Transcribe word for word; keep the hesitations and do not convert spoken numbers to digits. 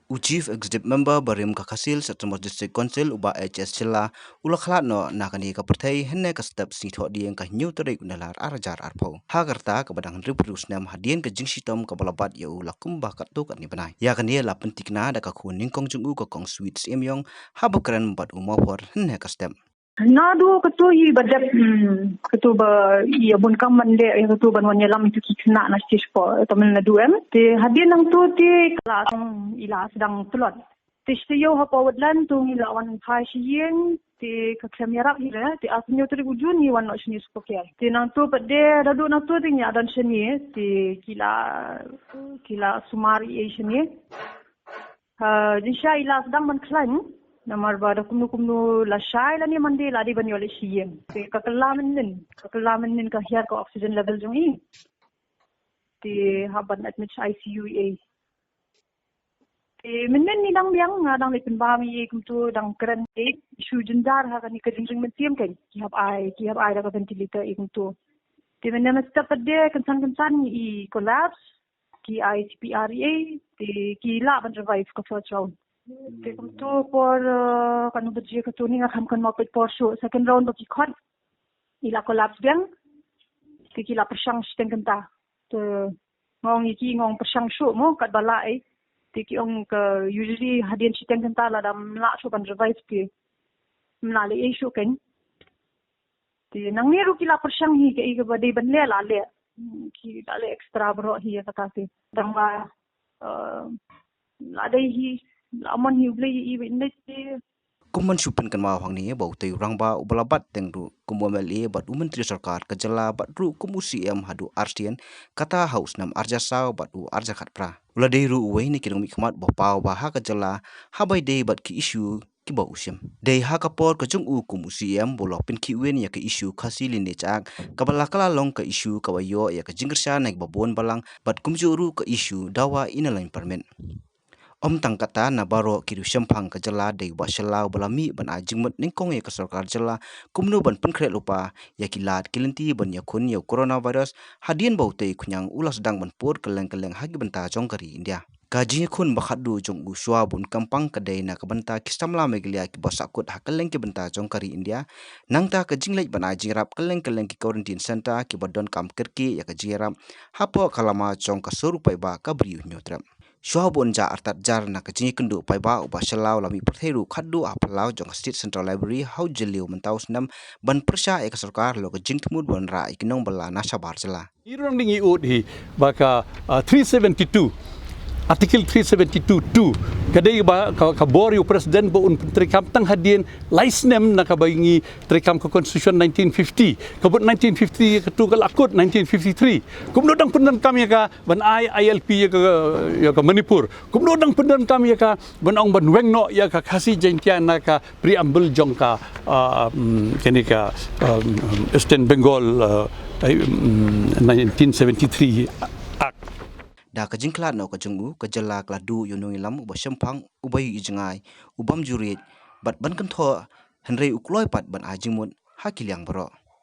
U Chief Executive Member barim ka Khasi Hills Autonomous District Council, u Bah H S Shylla, u la khlad noh na kane ka pyrthei hynne ka step sngi Thohdieng, ka hynñiew tarik u Nailar ar hajar arphew. Ha ka rta kaba dang hynriewphew snem hadien ka jingshitom kaba la bat ïa u la kumba katto katne bnai. Ïa kane la pynthikna da ka khun nyngkong jong u, ka Kong Sweet Syiemiong, haba kren bad u Mawphor hynne ka step. Naduh kato hi ba dep, hmm, kato ba ïa bun kam ban leh, ïa kato ban wan ïalam ïa ki khynnah na stage four Tamil Nadu, em. Te hadien nangto te ka la sdang, i la sdang tlot. Te sha ïew hapoh Woodland to ngi la wan phai sha ïing, te ka khlem ïarap hi re, te ar hynñiew tarik u Jun ngi wan noh shane sha Phokiai. Te nangto pat de, naduh nangto te ngi ïa don shane, te ki la, ki la sumar ei ei shane. Ha, jingshisha i la sdang ban khlaiñ, namar ba da kumno kumno lashai lane Monday la dei ban ïoh leit sha ïing. Te ka kylla mynnin, ka kylla mynnin ka hiar ka oxygen level jong i. Te hap ban admit sha I C U ei ei. Te mynnin ngi dang biang, nga dang leit pynbam ei ei kumto, dang kren ei ei, shu jynjar ha kane ka jingring mynsiem, kan ki hap ai, ki hap ai da ka ventilator ei ei kumto. Te mynnin mynstep pat de kynsan kynsan i collapse, ki ai C P R ei ei, te ki lah ban revive ka first round. Te kumto por, eh, katno baje kato ni nga khlem kynmaw peit por shuh, second round ba ki khot, i la collapse biang. Te ki la pyrshang shiteng kynta. Te nga ong ïa ki, nga ong pyrshang shuh mo, katba lah ei. Te ki ong ka usually hadien shiteng kynta lada ym lah shuh ban revive te ym lah leh ei shuh, kan. Te nangne ruh ki la pyrshang hi, kaei kaba dei ban leh la leh. Hmm, ki la leh extra baroh hi ïa kata te. Tangba, eh, la dei hi, la mon hi, U Blei hi, i witness te. Kum ban shu pynkynmaw hangne ba utei u rangbah uba la bat teng ruh kum u M L A bad u Myntri Sorkar ka jylla bad ruh kum u C M haduh arsien, kata ha u snem ar hajar saw bad u ar hajar khatphra, u la dei ruh uwei na ki nongmihkhmat ba paw ba ha ka jylla haba ïadei bad ki issue kiba u shim. Dei ha ka por ka jong u kum u C M ba u la pynkhih win ïa ka issue Khasi Lineage Act, kaba la kylla long ka issue kaba ïoh ïa ka jingkyrshan na kiba bun balang bad kumjuh ruh ka issue dawa Inner Line Permit. Ym tang kata, na baroh ki riew shemphang ka jylla dei u Bah Shylla uba la mih ban ai jingmut nyngkong ïa ka sorkar jylla kumno ban pynkhreh lypa ïa ki lad ki lynti ban ïakhun ïa u coronavirus, hadien ba utei u khñiang u la sdang ban pud kylleng kylleng ha ki bynta jong ka ri India. Ka jingïakhun ba khatduh jong u shuwa ba un kam pang ka dei na ka bynta ki samla Meghalaya kiba sahkut ha kylleng ki bynta jong ka ri India. Nangta ka jingleit ban ai jingïarap kylleng kylleng ki quarantine centre kiba donkam kyrkieh ïa ka jingïarap hapoh ka lama jong ka sur u paidbah kaba ri u Hynñiewtrep. Shuwa ba un jah artat hajar na ka jingïakynduh paidbah, u Bah Shylla u la mih pyrthei ruh khatduh ha phyllaw jong ka State Central Library ha u Jylliew mynta u snem ban pyrshah ïa ka sorkar halor ka jingthmu ban rah ïa ki nongbylla na shabar jylla. Ngi ruh ngi ud hi ba ka, ah, three seventy-two, Article three seventy-two two, ka dei ba ka, ka bor ïa u President ba un pyntreikam tang hadien lai snem na kaba ngi treikam ka Constitution nineteen fifty. Ka bud nineteen fifty, katu ka la kut nineteen fifty-three. Kumno dang pyndonkam ïa ka ban ai I L P ïa ka, ïa ka Manipur. Kumno dang pyndonkam ïa ka ban ong ban weng noh ïa ka Khasi Jaintia na ka preamble jong ka, ah, mm, kane ka, um, um, Eastern Bengal, ah, ai, mm, nineteen seventy-three Act. Da ka jingkhlad noh ka jong u, ka jylla ka la duh ïa u nongïalam uba shemphang, uba ïohi jngai, u bym ju riej bad ban kynthoh, hynrei u kloi pat ban ai jingmut ha ki liang baroh.